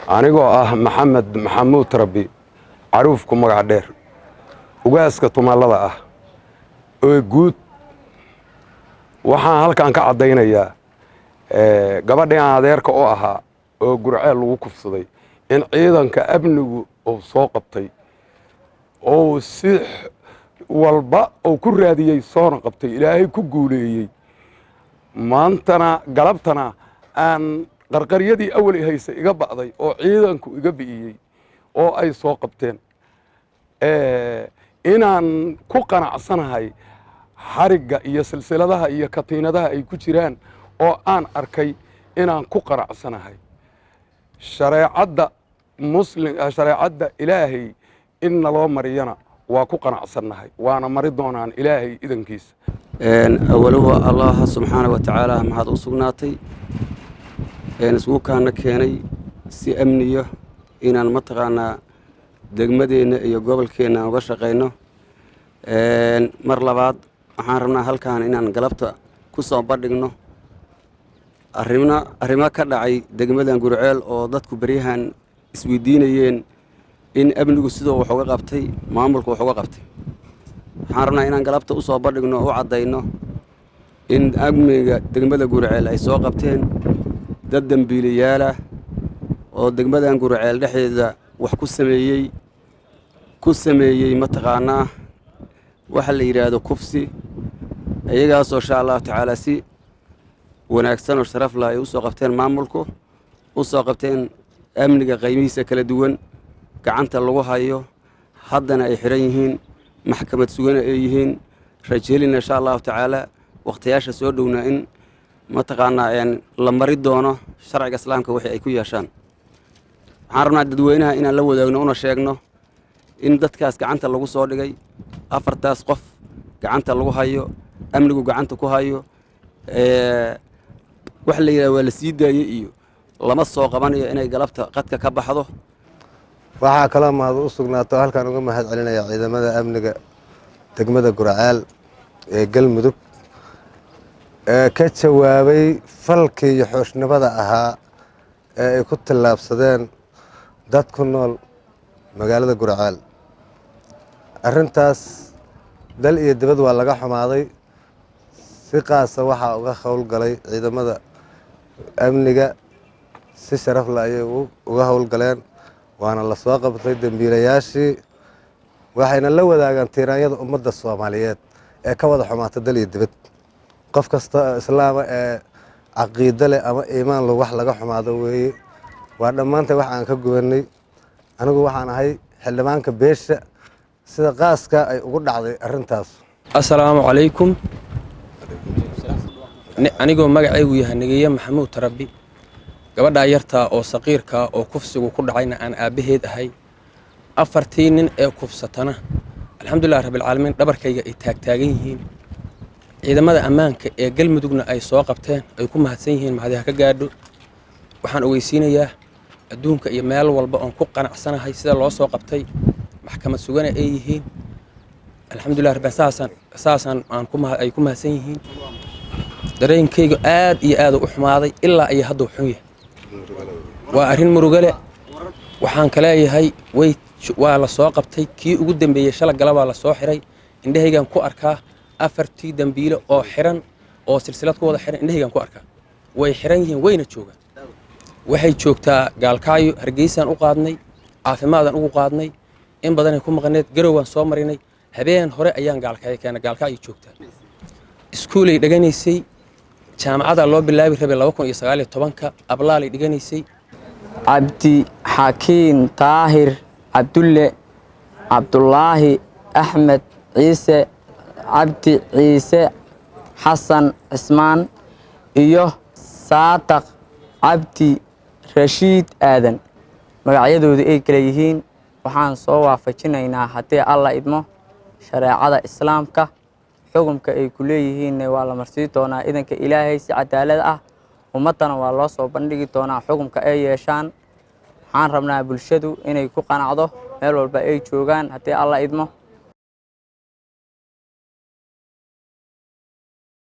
Anigoo ah Maxamed Maxamuud Rabbi Caruufku magac dheer, ugaaska tumaalada ah oo guud, waxaan halkan ka caddaynayaa gabadhii aan adeerka u ahaa oo Gurceel lagu kufsaday in ciidanka amnigu uu soo qabtay oo si walba uu ku raadiyey soona qabtay, Ilaahay ku guuleeyey. Maantana galabtana aan qarqaryadii awal haysa iga ba'day oo ciidanku iga bi'iyey oo ay soo qabteen, inaan ku qanacsanahay xarigga iyo silsiladaha iyo katiinadaha ay ku jiraan oo aan arkay, inaan ku qanacsanahay shareecadda muslim, shareecadda Ilaahay in naloo mariyana waa ku qanacsannahay, waana mari doonaan Ilaahay idankiisa. Awaluhu Allaha subxaana wa tacaala maxaad u sugnaatay isugu kaana keenay si amniyo inaan mataqaanaa degmadeenna iyo gobolkeenna aan uga shaqayno. Mar labaad waxaan rabnaa halkaan inaan galabta ku soo bandhigno arrimna arrimo ka dhacay degmadan Gurceel oo dadku beryahan isweydiinayeen in amnigu sidoo wax uga qabtay, maamulku wax uga qabtay. Waxaan rabnaa inaan galabta u soo bandhigno oo u caddayno in amniga degmada Gurceel ay soo qabteen dad dembiilayaalah oo degmadan Gurceel dhexdeeda wax ku sameeyey mataqaanaa waxa la yidhaahdo kufsi, iyagaasoo insha Allahu tacaala si wanaagsan oo sharaf lah ay u soo qabteen maamulku, u soo qabteen amniga qaymihiisa kala duwan, gacanta lagu hayo, haddana ay xidhan yihiin, maxkamad sugana ay yihiin. Rajeelina insha Allahu tacaala wakhtiyaasha soo dhowna in mataqaanaa la mari doono sharciga Islaamka wixii ay ku yeeshaan. Waxaan rabnaa dadweynaha inaan la wadaagno una sheegno in dadkaas gacanta lagu soo dhigay, afartaas qof gacanta lagu hayo, amnigu gacanta ku hayo. Waxa la yidhaha waa la sii daayey iyo lama soo qabanayo inay galabta qadka ka baxdo. Waxaa kaloo mahad u sugnaato halkaan uga mahad celinaya ciidamada amniga degmada Gurceel ee Galmudug ee ka jawaabay falkii iyo xooshnimada ahaa ee ay ku tallaabsadeen dad ku nool magaalada Gurceel. Arrintaas dal iyo dibad waa laga xumaaday. Si qaasa waxaa uga howlgalay ciidamada amniga, si sharaf le ayay uga howlgaleen, waana la soo qabtay dembiilayaashii, waxayna la wadaagaan tiiraanyada ummadda Soomaaliyeed ee ka wada xumaata dal iyo dibad. Qof kasta oo islaama ee caqiido leh ama iimaan leh wax laga xumaado weeye. Waa dhammaantay wax aan ka gubanay. Anigu waxaan ahay xildhibaanka beesha sida qaaska ay ugu dhacday arrintaas. Assalaamu calaykum. Anigoo magacaygu yahay Negeeye Maxamuud Tarabi, gabadhaa yartaa oo saqiirkaa oo kufsigu ku dhacayna aan aabbaheed ahay, afartii nin ee kufsatana alxamdulilah rabbilcaalamiin dhabarkayga ay taagtaagan yihiin, ciidamada ammaanka ee Galmudugna ay soo qabteen, ay ku mahadsan yihiin, mahadi ha ka gaadho. Waxaan ogeysiinayaa adduunka iyo meel walba oon ku qanacsanahay sida loo soo qabtay, maxkamad sugana ay yihiin. Alxamdulilah rabbi, saasaan aan ku ay ku mahadsan yihiin. Dareenkaygu aad iyo aad u xumaaday, ilaa iyo hadduu xun yahay. Waa arrin murugale. Waxaan ka leeyahay way waa la soo qabtay kii ugu dambeeyey, shala galabaa la soo xiray. Indhahaygaan ku arkaa afartii dambiile oo xiran oo silsilad ku wada xiran. Indhahaygaan ku arkaa, way xiran yihiin, wayna joogaan. Waxay joogtaa Gaalkacyo. Hargeysaan u qaadnay, caafimaadaan ugu qaadnay, in badanay ku maqneed. Garowaan soo marinay, habeen hore ayaan Gaalkacyo keena. Gaalkacyo joogtaa, iskuulay dhiganaysay, jaamacadaa loo bilaabi rabay 2019-ka, ablaalay dhiganaysay. Cabdi Xakiin Daahir Cabdulle, Cabdulaahi Axmed Ciise, Cabdi Ciise Xasan Cismaan iyo Saadaq Cabdi Rashiid Aadan magacyadoodu ay kala yihiin. Waxaan soo waafajinaynaa haddii Alla idmo shareecada Islaamka. Xukumka ay ku leeyihiinna waa la marsii doonaa idanka Ilaahay si cadaalad ah. Ummaddana waa loo soo bandhigi doonaa xukumka ay yeeshaan. Waxaan rabnaa bulshadu inay ku qanacdo meel walba ay joogaan haddii Alla idmo.